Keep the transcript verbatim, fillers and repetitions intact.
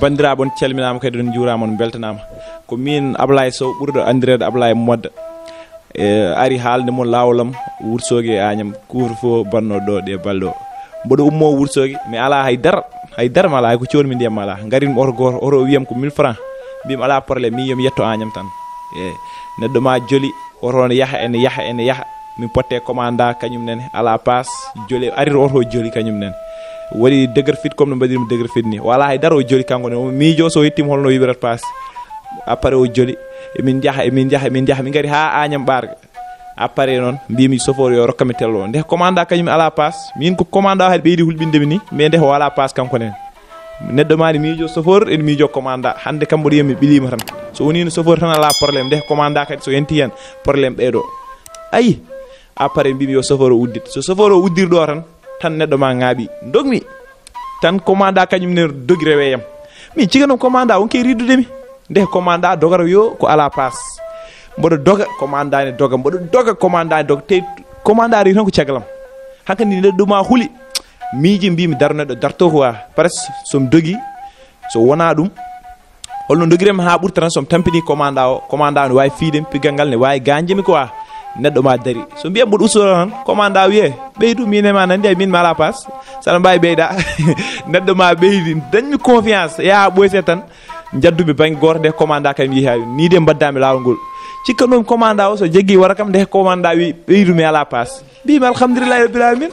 Banndiraaɓe, on calminaama kadi, on njuuraama, on mbeltanaama. Ko miin Ablaye Sow, ɓurɗo anndireede Ablaye Modda. E, ari haalde mon laawol am, Wourossogui e Agnam, couvre-feu bannoo ɗo ɗe balɗe o. Mboɗo ummoo Wourossogui, mi alaa hay dara, hay dara mi alaa, hay ko coonmi ndiyam mi alaa. Ngarin oto gooto, oto o wiyam ko mille francs. Mbimi alaa problème, min yomi yetto Agnam tan. E, neɗɗo ma joli, oto ne yaha, ene yaha, ene yaha. Min potte commanda kañum nene, alaa paas, joli, arir oto o joli kañum nene. Waɗi dëgër fit comme no mbaɗirmi dëgër fit ni. O alaa hay dara o joli kanko ne. O miijo so o yettima holno o yoɓirata paas. Après o joli. Emin njaha, emin njaha, emin njaha. Min ngari haa Agnam ɓaarga. Après noon, mbimi chauffeur yo rokkami tello o. Nde commanda kañum alaa paas. Min ko commanda o haɗi ɓeydi hulɓindemi ni. Mais nde o alaa paas kanko nen. Neɗɗo ma ne miijo chauffeur, ene miijo commanda. Hannde kam mboɗo yiyami ɓiliima tan. So woni no chauffeur tan alaa problème. Nde commanda kadi so yonti heen problème ɓeyɗo. Ayi, après mbimi yo chauffeur o uddit. So chauffeur o uddiri ɗo tan, tan neɗɗo ma ŋaaɓi. Dogmi. Tan commanda kañum ne dogi reweyam. Min ciga noon commanda on ke riddude mi. Nde commanda dogata yo ko alaa paas. Mboɗo doga, commanda ne doga, mboɗo doga, commanda ne doga. Te commanda rewi tan ko caglam. Hankadi neɗɗo ma huli. Miiji mbimi daro neɗɗo darto ko wa. Presque so mi dogi, so wona ɗum, holno dogiren mi haa ɓurta tan, so mi tampini commanda o, commanda o ne waawi fiide mi, piggal ngal ne waawi gañde mi quoi. Neɗɗo ma dari. So mbiyam mboɗo usto tan, commanda o wiyee, "Ɓeydu, min e ma nandi, ay min mi alaa paas. Saɗa mbaawi ɓeyda." Neɗɗo ma ɓeydi, dañmi confiance, yaha ɓoyse tan, jaddumi bannge gooto nde commanda kam yehi haa ni de mbaddami laawol ngol. Cikkanoomi commanda o so jeggi wara kam nde commanda wi, "Ɓeydu mi alaa paas." Mbimi, "Alhamdulillahi rabbil alamin."